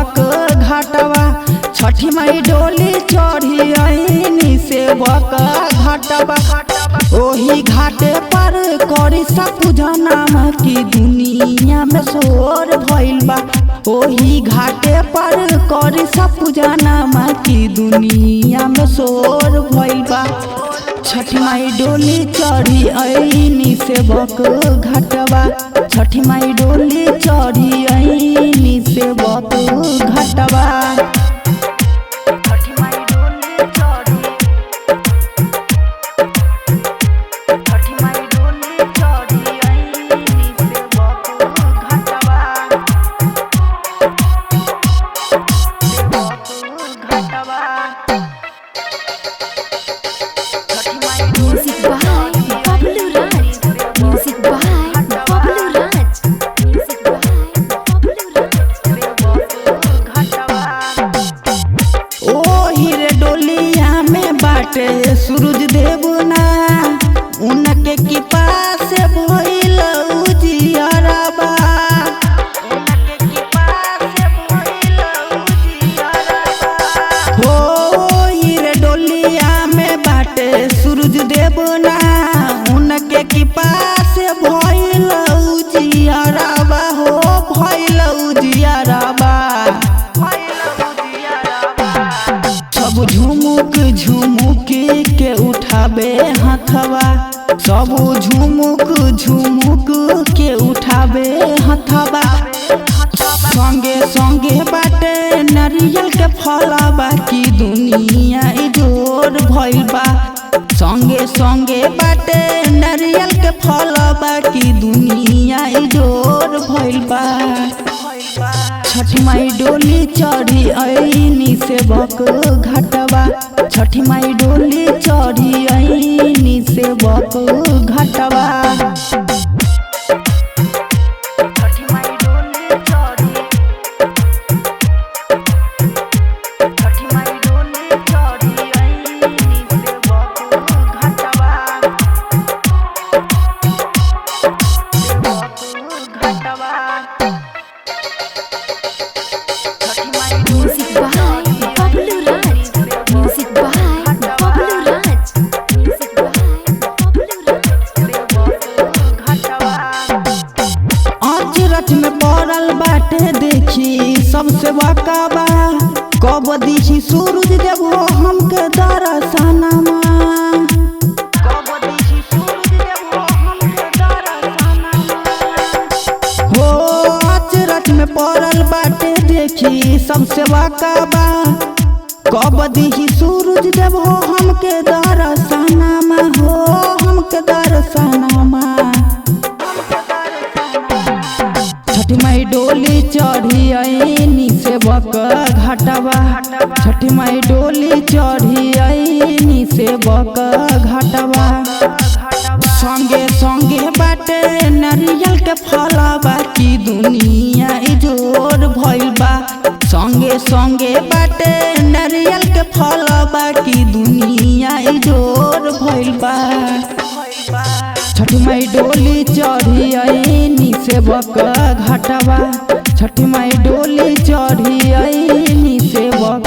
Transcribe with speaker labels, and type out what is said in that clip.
Speaker 1: सेवक घाटवा। छठी माई डोली चढ़ी आईनी सेवक घाटवा। ओही घाटे पर करी सब पूजा नाम की दुनिया में शोर भइल बा। ओही घाटे पर करी सब पूजा नाम की दुनिया में शोर भइल बा। छठी माई डोली चढ़ी आईनी सेवक घाटवा। छठी माई डोली चढ़ी आईनी सेवक घाटवा। छठी माई डोली चढ़ी, छठी माई डोली चढ़ी आईनी सेवक घाटवा। सेवक घाटवा। छठी माई
Speaker 2: Music by Bablu Raj. Music by Bablu Raj. Music by Bablu Raj.
Speaker 1: ओही रे डोलिया में बाटे सूरज देव ना, उनके कृपा से भइल उजियारबा। उनके कृपा से भइल उजियारबा। हो ओही रे डोलिया में बाटे सूरज देव ना, उनके कृपा से भइल उजियारबा। हो भइल उजियारबा। सब झुमुक झुमुक के उठाबे हथवा। सब झुमुक झुमुक के उठाबे हथवा। संगे संगे बाटे नारियल के फलवा की दुनिया जोर भइल बा। संगे संगे बाटे नारियल के फलवा की दुनिया जोर भइल बा। छठी माई डोली चढ़ी आईनी सेवक घाटवा। छठी माई डोली चढ़ी आईनी सेवक घाटवा। छठी माई डोली चढ़ी, छठी माई डोली चढ़ी आईनी सेवक घाटवा। सेवक घाटवा।
Speaker 2: Music by Bablu Raj. Music by Bablu Raj. Music by Bablu Raj.
Speaker 1: अचरज में पड़ल बाटे देखी सबसे बकाबा। कब दिही सूरज देव हमके दर्शनमा। कब दिही सूरज देव हमके दर्शनमा। हो अचरज में पड़ल बाटे देखी सबसे बकाबा। कब दिही सूरज देव हमके दर्शनमा। हो हमके दर्शनमा। छठी माई डोली चढ़ी आईनी सेवक घाटवा। छठी माई डोली चढ़ी आईनी सेवक घाटवा। संगे संगे बाटे नारियल के फलवा की दुनिया जोर भइल बा। संगे संगे बाटे नारियल के फलवा की दुनिया जोर भइल बा। छठी माई डोली चढ़ी आईनी सेवक घाटवा। छठी माई डोली चढ़ी आईनी सेवक